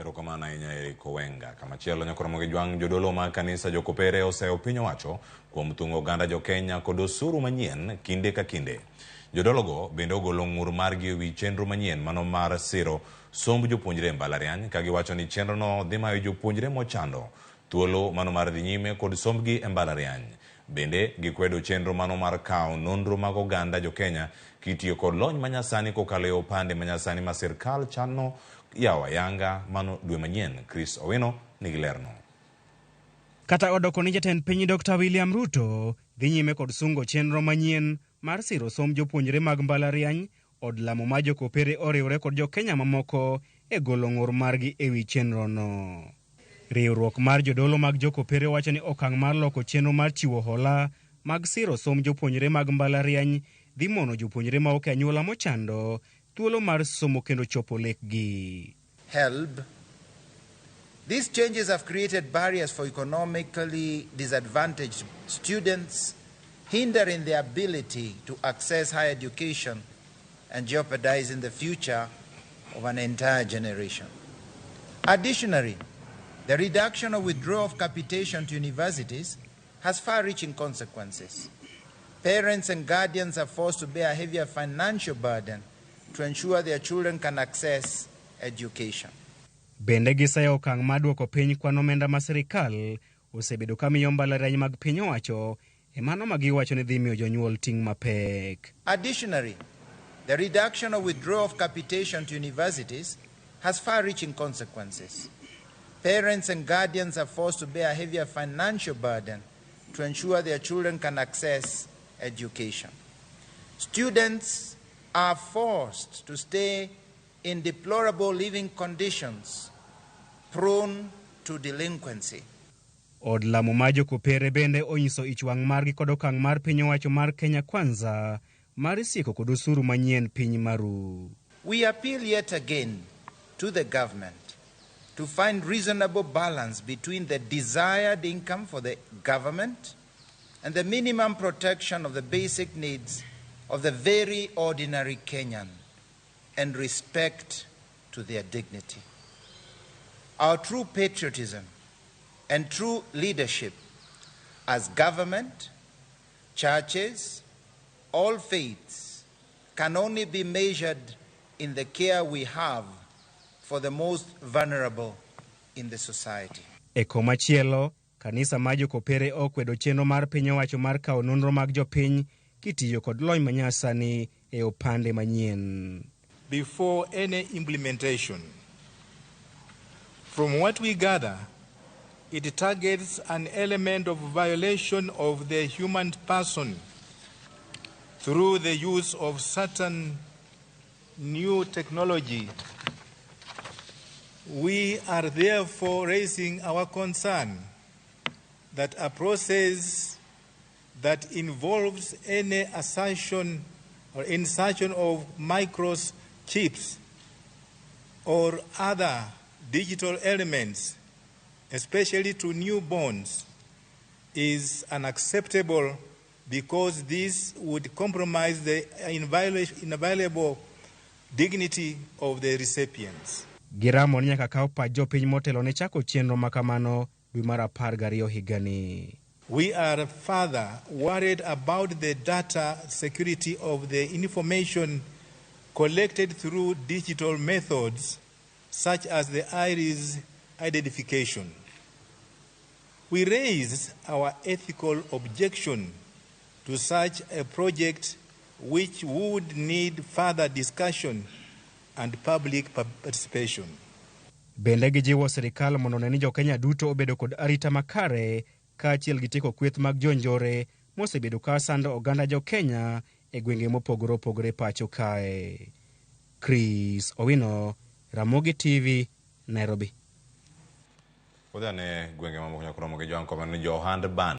Erokamano ahinya Eric Owenga. Kamachielo nyakoromo gi jwang' jodolo mag kanisa jokopere oseyo piny owacho kuom thung'o oganda jokenya kod osuru manyien kinde ka kinde. Jodologo bende ogolo ng'ur margi ewi chenro manyien mano mar siro somb jopuonjre e mbalariany ka giwacho ni chenrono dhi mayo jopuonjre mochando thuolo mano mar dhi nyime kod sombgi e mbalariany. Bende gikwedo chenro mano mar kawo nonro mag oganda jokenya kitiyo kod lony manyasani kokalo e opande manyasani ma sirkal chano yawo ayanga mano dwe manyien. Chris Owino nigi lerno. Kata odoko ni jatend piny Dr. William Ruto dhi nyime kod sungo chenro manyien mar siro somb jopuonjre mag mbalariany, od lamo ma jokopere oriwre kod jokenya mamoko e golo ng'ur margi ewi chenrono. Riwruok mar jodolo mag jokopere wacho ni okang' mar loko chenro mar chiwo hola mag siro somb jopuonjre mag mbalariany dhi mono jopuonjre ma ok e anyuola mochando thuolo mar somo kendo chopo lekgi. HELB. These changes have created barriers for economically disadvantaged students, hindering their ability to access higher education and jeopardizing the future of an entire generation. Additionally, the reduction or withdrawal of capitation to universities has far reaching consequences. Parents and guardians are forced to bear a heavier financial burden to ensure their children can access education. Bende giseyo okang' mar duoko piny kwan omenda ma sirikal osebedo ka miyo mbalariany mag piny owacho e mano ma giwacho ni dhi miyo jonyuol ting' mapek. Additionally, the reduction or withdrawal of capitation to universities has far reaching consequences. Parents and guardians are forced to bear a heavier financial burden to ensure their children can access education. Students are forced to stay in deplorable living conditions prone to delinquency. Od lamo mar jokopere bende onyiso ich wang' margi kod okang' mar piny owacho mar Kenya Kwanza mar sieko kod osuru manyien piny maru. We appeal yet again to the government to find reasonable balance between the desired income for the government and the minimum protection of the basic needs of the very ordinary Kenyan and respect to their dignity. Our true patriotism and true leadership as government, churches, all faiths can only be measured in the care we have for the most vulnerable in the society. E komachielo, kanisa mar jokopere okwedo chenro mar piny owacho mar kawo nonro mag jopiny kitiyo kod lony manyasani e opande manyien. Before any implementation. From what we gather, it targets an element of violation of the human person through the use of certain new technology. We are therefore raising our concern that a process that involves any assertion or insertion of microchips or other digital elements, especially to newborns, is unacceptable because this would compromise the inviolable dignity of the recipients. Giramo ni nyaka kaw pach jopiny motelo ne chako chenro makamano dwe mar 12 higani. We are further worried about the data security of the information collected through digital methods such as the iris identification. We raise our ethical objection to such a project, which would need further discussion and public participation. Bende gijiwo sirikal mondo one ni jokenya duto obedo kod arita makare kaachiel gi tieko kweth mag jonjore mosebedo ka sando oganda jokenya e gwenge mopogore opogore pacho kae. Chris Owino, Ramogi TV, Nairobi. Odhi ane gwenge mamoko nyaka romo gi jwang' komano ni jo ohand bando.